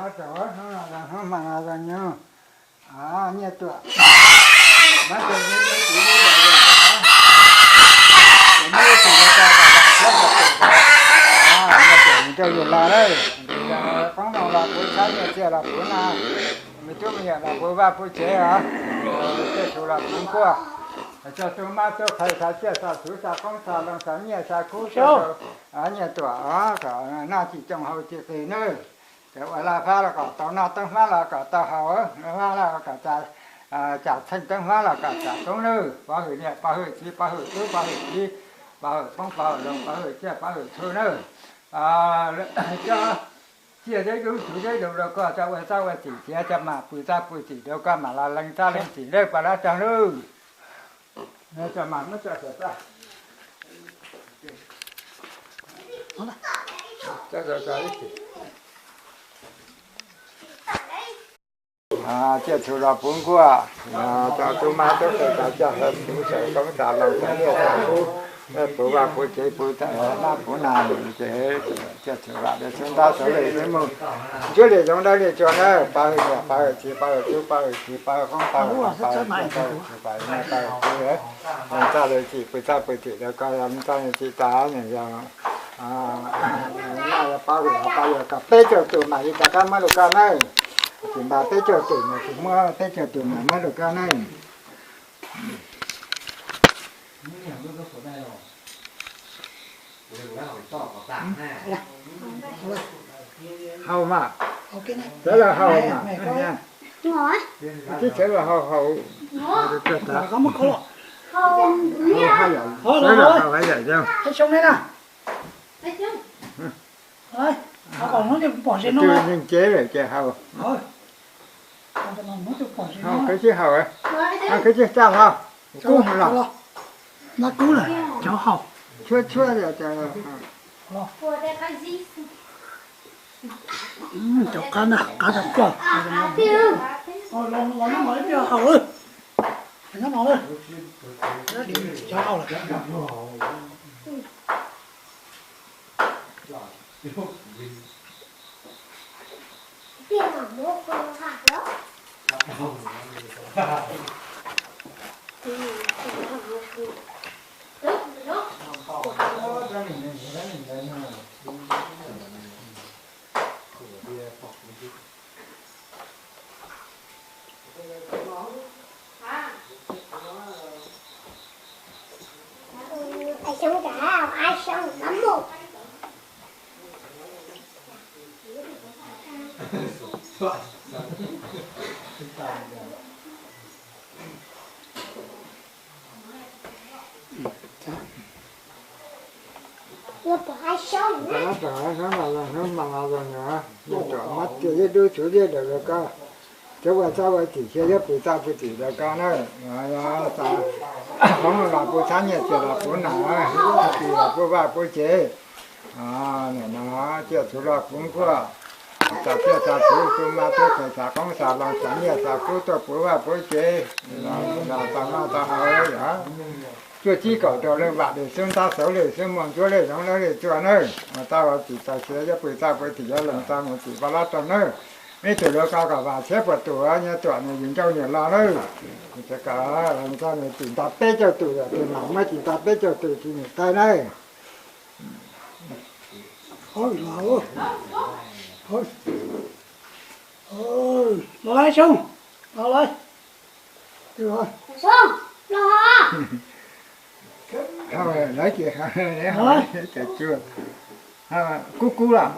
Hnub no hnub hma no zoo nyoog, Nyiaj Tuam, muab tus me tub txiv lub daim yog, ces muab ib tug los rau kom vam thiab kom tum rau Nyiaj Tuam nws rau yus los lawm. Qoob loo los puv txhab, nyiaj txiag los puv na, me tub me nyuam los puv vaj puv tsev os, tej tug los puv nkuaj, txog tub mab tub qhe xa tsiaj xa txhuv xa qoob xa loo xa nyiaj xa kub rau Nyiaj Tuam os, kom noj tsis tsoo haus tsis qis nawb. Cov ua laj fab los kom tau noj, teeb hmab los kom tau haus, hmab los kom tsam txheej, teeb hmab los kom tsam toob nawb. Pov hwm niam pov hwm txiv pov hwm tub pov hwm kiv, pov hwm qoob pov hwm loo pov hwm tsiaj pov hwm txhu nawb. Cov tsiaj deb dub txhuv deb du rau koj, cov ua txaj ua txim thiab cov mam pw txaj pw txim rau koj mam los lees txaj lees txim lawm pab lab rog nawb. Tsiaj txhu los puv nkuaj, cov tub mab tub qhe cov tsiaj txhuv xa qoob xa loo xa nyiaj xa kub, puv vaj puv tsev puv nab puv na, ces tsiaj txhu vam li xub ntab xov li xub moog, ntsuab li zoov dawb li tsuag nawb. Pov hwm niam pov hwm txiv pov hwm tub pov hwm kiv pov hwm qoob pov hwm loo pov hwm tsiaj pov hwm txhu pov hwm nyiaj pov hwm kub, lees txaj lees txim pw txaj pw txim rau koj, lees txaj lees txim tas nws yog pab hwm pab yuav kom peb caug tus mam li rov qab muab rau koj nawb. Tsis npaj peb caug tus mas tsis muab, peb caug tus mas muab rau koj nawb. Haus mas, sawv daws haus mas, tib sawv daws haus haus, sawv daws haus haj yam zoo. Ces haus, haus kawg sib haus, haus kawg sib txaj haus, kub los, kub los cov haus, tshuab tshuab cov qab na, qab tau koj. Haus, nyob no, cov haus lawm. Hnub no los hnub hmo no los nws, nws tuam muab tsiaj deb dub txhuv deb du rau koj, cov ua txaj ua txim thiab yuav pw txaj pw txim rau koj na. Qoob los puv txhab, nyiaj txiag los puv na, txhab tsis los puv vaj puv tsev. Nim no tsiaj txhu los puv nkuaj, txhua tsiaj txhua txhuv, tub mab tub qhe, txhua qoob txhua loo, txhua nyiaj txhua kub tuaj puv vaj puv tsev, los tau noj tau haus yog. Tsuaj tsib kaum rau lawm, vam li xub ntab xauv li xub muag, ntsuab li zoov dawb li tsuag nawb. Ua txaj ua txim txaus siav, yuav pw txaj pw txim, yuav lees txaj lees txim pab lab rau nawb. Ib tug rau koj kom vam thiab puas tus, Nyiaj Tuam nws yug ncauj nyiam los lawm. Ces kom lees txaj lees txim nto peb caug tus, yog tus mam muab tsis nto peb caug tus tsis nyiam tau nawb. Los lawm Xyooj, los lawm. Lawv ces cov tsuag kub kub los.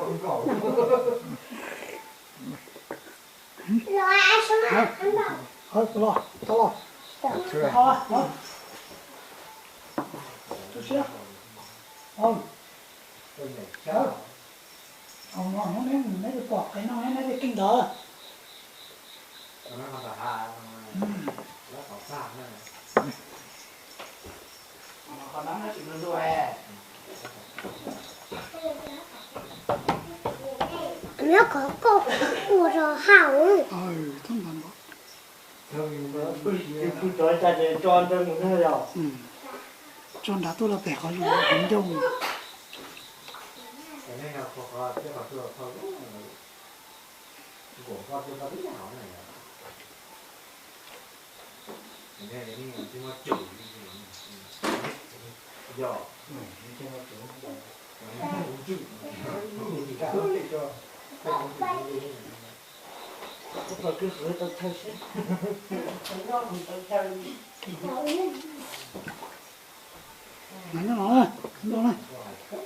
Hnub no neb pom qev no neb keej ntawd. Nyob kom koj ua rau hauj. Tso nrad tuaj los pem qhov yus hauv ncauj.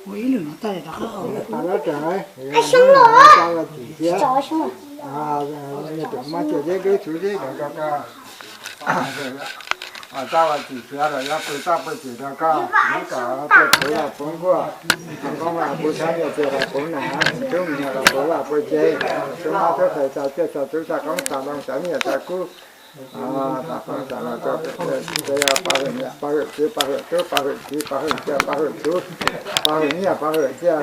Ua ib lwm no tag rov qab haus. Xyoob los, muab cov zeb dub txhuv zeb rau koj. Txaj los txim siab rau, yuav pw txaj pw txim rau koj, neb kom pw puv los puv nkuaj, puv koob los puv txhab, nyiaj txiag los puv nam, tub me nyuam los puv vaj puv tsev, tub mab tub qhe, txog ciaj txog txhuv, txog qoob txog loo, txog nyiaj txog kub, txog qoob txog loo, pov hwm niam pov hwm txiv pov hwm tub pov hwm kiv pov hwm cia pov hwm txhuv pov hwm nyiaj pov hwm txiaj,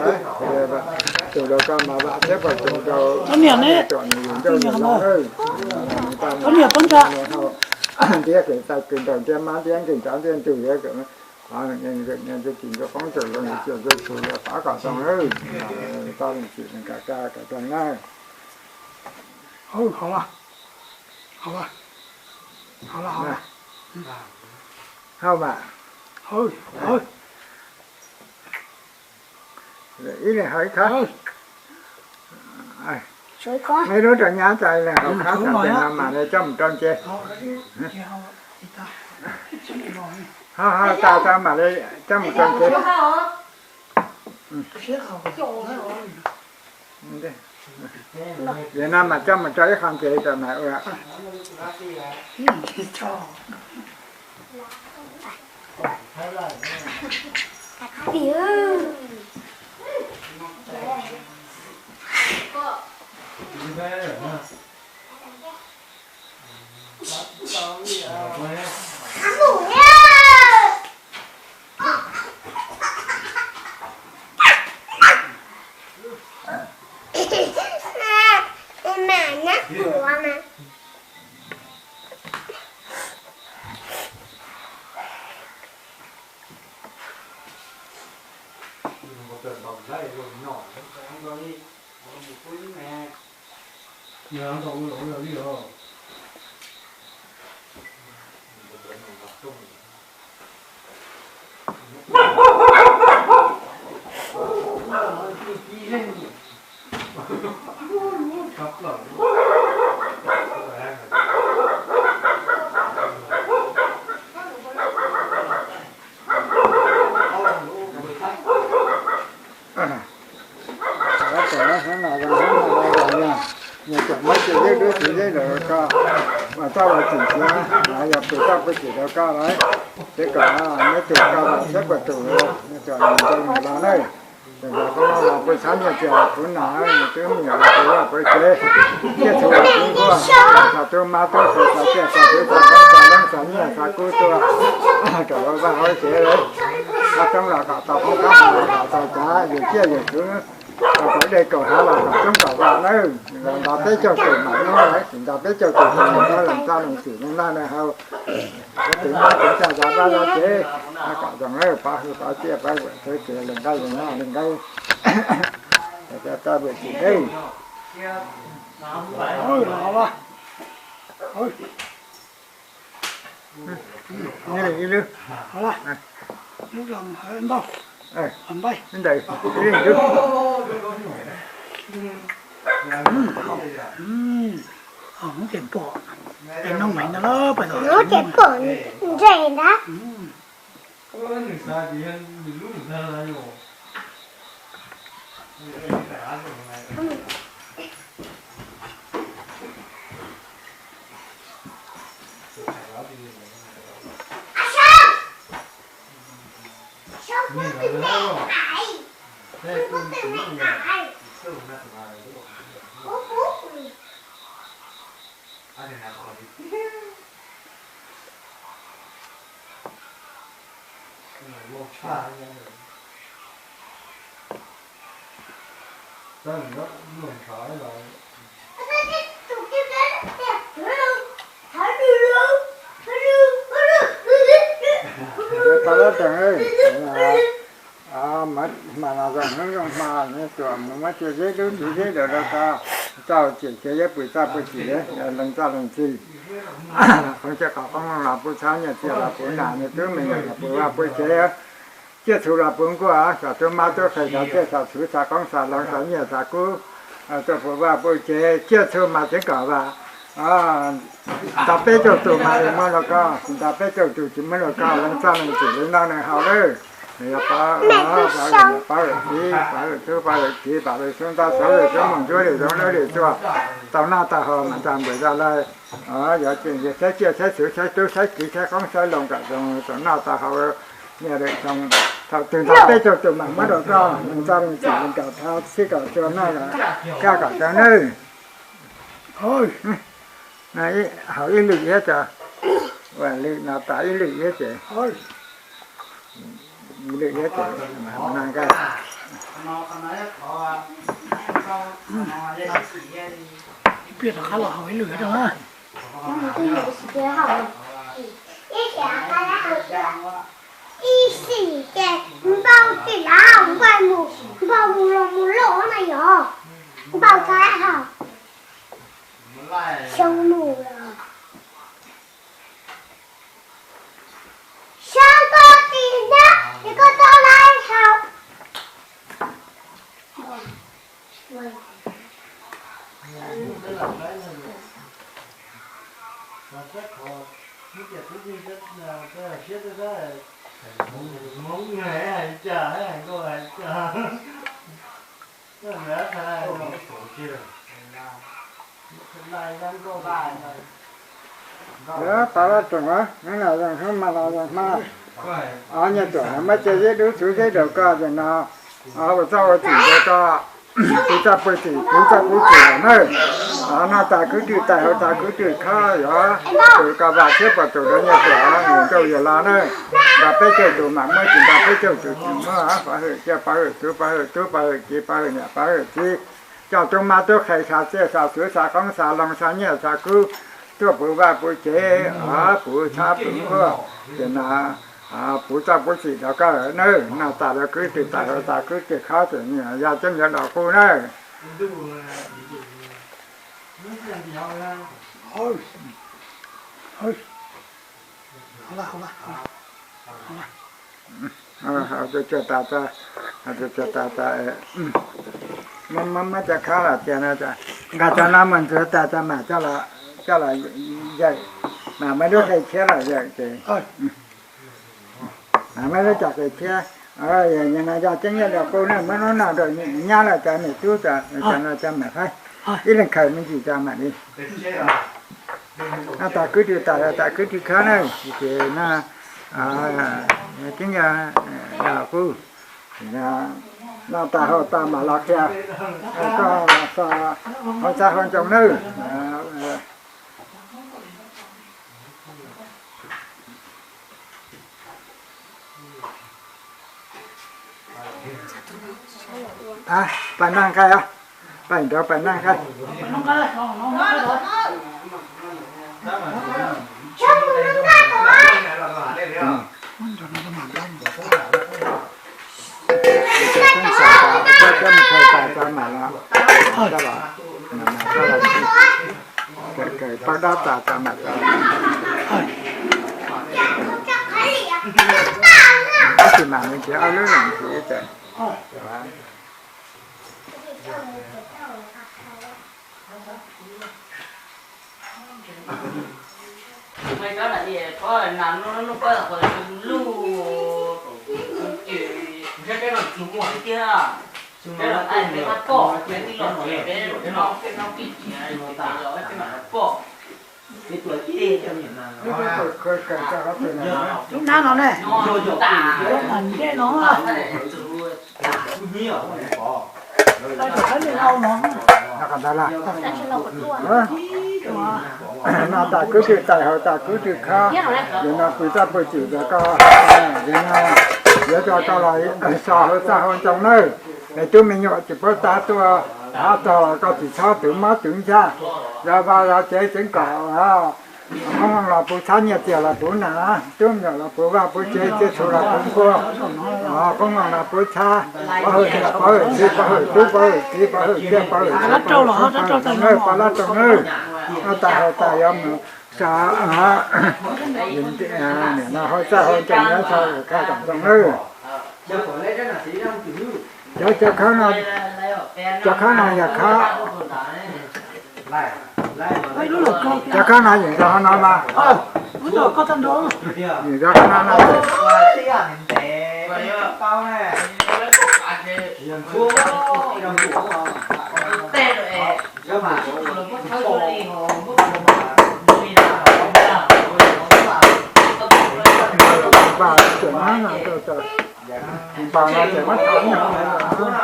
tus rau koj mas vam thiab puas tus rau tuam nws yus ncauj nws lawm. Ntiab kws txais kws nraug ntiab mab ntiab nkeeg nrov ntiab ntug, qhov tus kis ntuj qoob tsaus zoo cia tus tus pov kom zoo, tau leej txiv neej kom kaj kom zoo na. Hau mas. Ib leeg hau ib khab. Ib lub rau nyab, txog ib leeg hau khab, tag tes no mam li coj mus rau ntses. Ho ho tas tau mam li coj mus rau ntses. Yog no mas coj mus rau ib qho ntses rau mas ua. Tab tom hnub no zoo hnub no los yog nws tseem muab cov zeb dub txhuv zeb rau koj, mas txoj los txim siab, yog pw txoj pw txim rau koj lawm, ces kom neb tus koj los thiab puas tus, neb tus nws zoo nws los lawm. Ces los koj los pw txhab nyiaj txiag los puv nam, nws tub me nyuam los puv vaj puv tsev, ciaj txhuv los puv nkuaj, txog tub mab tub qhe, txog ciaj txog txhuv, txog qoob txog loob, txog nyiaj txog kub tuaj, kom ua vaj ua tsev, qab roob los kom tau qoob, qab hav los kom tau cav, yus ciaj yus txhuv, kom tau dej kaum hav los kom coob kom vaj nawb. Los nto peb caug tus mam muab lawm, tsis nto peb caug tus tsis mam muab, los txaj leej txiv neej noj neej haus, tus noj tus coj zov vaj zov tsev, kom zoo, pov hwm pov ciaj pov hwm txhuv, lees nqaij lees noj lees nqaij, txaj pw txim deb. Ib lwm, ib lwm. Hnub ces pom ntses ntag. Tau lab tsees, mas no zoo hnub zoo hmo, neb tuam mus muab cov zeb dub txhuv zeb rau rau koj. txaj txim ces yuav pw txaj pw txim, lees txaj lees txim. Qhov cia kom qoob loo los puv txhab, nyiaj txiag los puv nam, nyiaj tub me nyuam los puv vaj puv tsev, tsiaj txhu los puv nkuaj, xyom tub mab tub qhe, xyom tsiaj xyom txhu, xyom qoob xyom loo, xyom nyiaj xyom kub, tuaj puv vaj puv tsev, tsiaj txhu mas tseev kom vam. Nta peb caug tus mas muab rau koj, tsis nta peb caug tus tsis muab rau koj, lees txaj lees txim li no nws haus lawm. Yog pov, pov hwm txiv, pov hwm tub, pov hwm kiv, pov hwm xub ntab xov, li xub moos ntsuab, li zoov dawb li tsuag, tau noj tau haus mas nta npaum yog lawm. Yog saib tsiaj saib txhu saib tub saib kiv saib qoob saib loo kom zoo, tau noj tau haus, nyiaj lawm zoo. Thaum twg nta peb caug tus mas muab rau koj, lees txaj lees txim, lees kom thov txhij kom txhua noj, kaj kom tau nawb. Haus ib lwm thiab tso, ua lwm no tas ib lwm thiab ces, ib lwm thiab ces, no nqa. Ib pliag rov qab los haus ib lwm thiab na. Ib xim ces npau tsis laib, npau mus, npau mus los mus loj na yog, npau tsis laib haus, xyoo mus los. Xyov koj tsis nyob ces koj txhob laib haus. Yog pab lab tseem ua, hnub no zoo hnub mas los zoo hma. Nyiaj txiag muab cia zeb dub txhuv zeb rau koj ces no, ua txaj ua txim rau koj, pw txaj pw txim, pw txaj pw txim lawm na. Noj tas kwv tw tais, haus tas kwv tw khob, yuav tus koj vam thiab pom tus rau nyiaj txiag, nws nkauj yawg los na. Nta peb caug tus mas muab, tsis nta peb caug tus tsis muab. Pov hwm tsiaj pov hwm txhu, pov hwm tub pov hwm kiv, pov hwm niam pov hwm txiv, coj tub mab tub qhe, xyom tsiaj xyom txhu, xyom qoob xyom loo, xyom nyiaj xyom kub, tuaj puv vaj puv tsev, puv txhab puv nkuaj, ces no puv txaj puv txim rau koj nawb. Noj tas lawm kwv tw tais, haus tas kwv tw khob, ces yog tseeb yog los qub nawb. Haus tas, haus tas, muab cov khob los cia no, nqa cov no mus ntxuav tas, cov mam coj los yawm, mam muab lub qe tshiab los yawm ces, mam muab lub cov qe tshiab. No yog tseeb yog los qub na, muab hnub no rau nyab lawm, cov niam tub, cov no cov mam faib, ib leeg khaws me ntsis cov mam li. Noj tas kwv tw tais, haus tas kwv tw khob na, ces no tseeb yog los qub. Noj tas haus tas mam los qhia koj, haus txag haus ntsoov nawb. Pab naj nqaij os, pab nrov pab naj nqaij. Pab dab tas tas tas mam los, tab sis mam mus nrhiav ob lub los nrhiav ib tawm. Lub hnab no ne, lub nram ntej no. Noj tas kwv tw tais, haus tas kwv tw khob, yog no pw txaj pw txim rau koj, yog no yuav coj koj los so haus txaj haus ntsoov nawb. Es tub me nyuam tsis paub tab tuaj, tab tog los koj tsis txhob twv mob twv ntsaj, yog vaj yog tsev tseev kom Qoob loo los puv txhab, nyiaj txiag los puv nas, tub nyom los puv vaj puv tsev, tsiaj txhu los puv nkuaj. Qoob loo los puv txhab, pov hwm niam pov hwm txiv pov hwm tub pov hwm kiv pov hwm tsiaj pov hwm txhu pov hwm txhob pov hwm txhob nawb, pov lab txoos nawb. Noj tas haus tas yuav mus sa, niam no hau txaj hau ntoo yuav txog khaj tom ntoo nawb. Cov, cov khab no, cov khab no yog khab, cov khab no yeem rau qhov no mas, yeem rau qhov no no. Npam tseem mab no, npam no tseem mab thav no.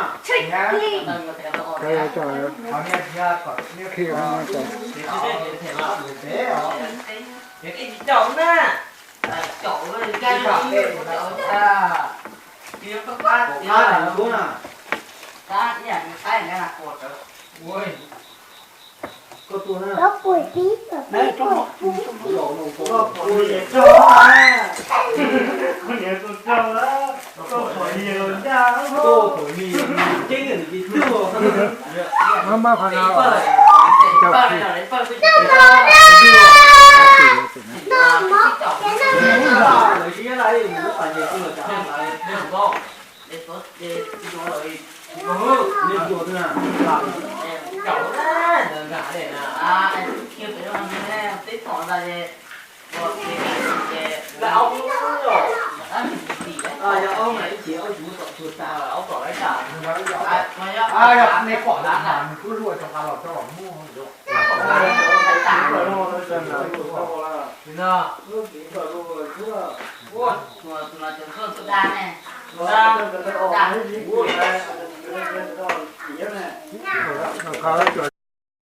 Mab mab qhov no,